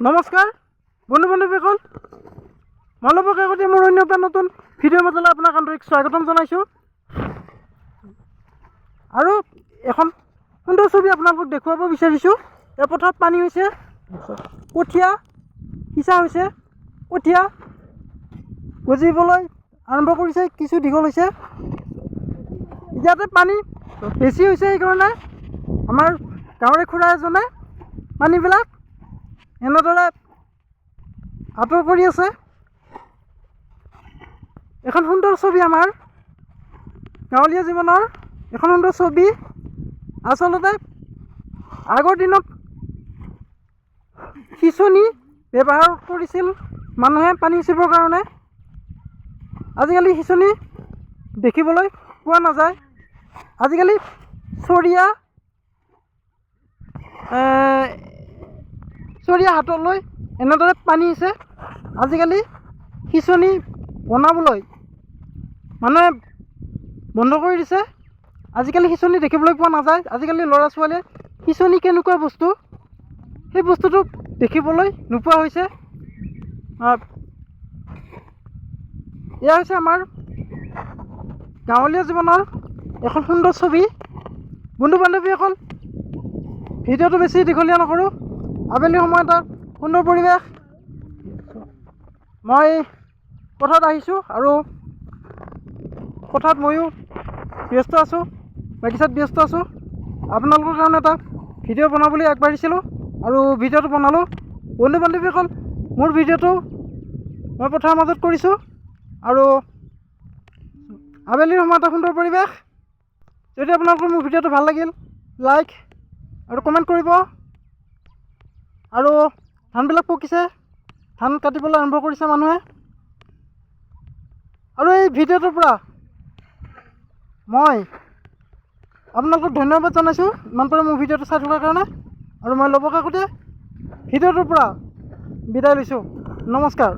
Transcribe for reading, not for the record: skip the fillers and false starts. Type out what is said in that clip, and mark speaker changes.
Speaker 1: নমস্কাৰ বন্ধু বান্ধৱীসকল, মই লৱ কাকতি, মোৰ অন্য এটা নতুন ভিডিঅ'ৰ মাজলৈ আপোনাক আন্তৰিক স্বাগতম জনাইছোঁ আৰু এখন সুন্দৰ ছবি আপোনালোকক দেখুৱাব বিচাৰিছোঁ। এই পথাৰত পানী হৈছে, কঠীয়া সিঁচা হৈছে, কঠীয়া গজিবলৈ আৰম্ভ কৰিছে, কিছু দীঘল হৈছে। ইয়াতে পানী বেছি হৈছে, সেইকাৰণে আমাৰ গাঁৱৰে খুৰা এজনে পানীবিলাক এনেদৰে আঁতৰ কৰি আছে। এখন সুন্দৰ ছবি, আমাৰ গাঁৱলীয়া জীৱনৰ এখন সুন্দৰ ছবি। আচলতে আগৰ দিনত সিঁচনি ব্যৱহাৰ কৰিছিল মানুহে পানী সিঁচিবৰ কাৰণে। আজিকালি সিঁচনি দেখিবলৈ পোৱা নাযায়। আজিকালি চৰিয়া হাতত লৈ এনেদৰে পানী সিঁচে। আজিকালি সিঁচনি বনাবলৈ মানুহে বন্ধ কৰি দিছে। আজিকালি সিঁচনি দেখিবলৈ পোৱা নাযায়। আজিকালি ল'ৰা ছোৱালীয়ে সিঁচনি কেনেকুৱা বস্তু, সেই বস্তুটো দেখিবলৈ নোপোৱা হৈছে। এয়া হৈছে আমাৰ গাঁৱলীয়া জীৱনৰ এখন সুন্দৰ ছবি। বন্ধু বান্ধৱীসকল, ভিডিঅ'টো বেছি দীঘলীয়া নকৰোঁ। আবেলি সময়ত এটা সুন্দৰ পৰিৱেশ। মই পথাৰত আহিছোঁ আৰু পথাৰত ময়ো ব্যস্ত আছোঁ, বাগিচাত ব্যস্ত আছোঁ। আপোনালোকৰ কাৰণে এটা ভিডিঅ' বনাবলৈ আগবাঢ়িছিলোঁ আৰু ভিডিঅ'টো বনালোঁ। বন্ধু বান্ধৱীসকল, মোৰ ভিডিঅ'টো মই পথাৰৰ মাজত কৰিছোঁ আৰু আবেলিৰ সময়ত এটা সুন্দৰ পৰিৱেশ। যদি আপোনালোকৰ মোৰ ভিডিঅ'টো ভাল লাগিল, লাইক আৰু কমেণ্ট কৰিব। আৰু ধানবিলাক পকিছে, ধান কাটিবলৈ আৰম্ভ কৰিছে মানুহে। আৰু এই ভিডিঅ'টোৰ পৰা মই আপোনালোকক ধন্যবাদ জনাইছোঁ, ইমান পৰে মোৰ ভিডিঅ'টো চাই থকাৰ কাৰণে। আৰু মই লৱ কাকতিয়ে ভিডিঅ'টোৰ পৰা বিদায় লৈছোঁ। নমস্কাৰ।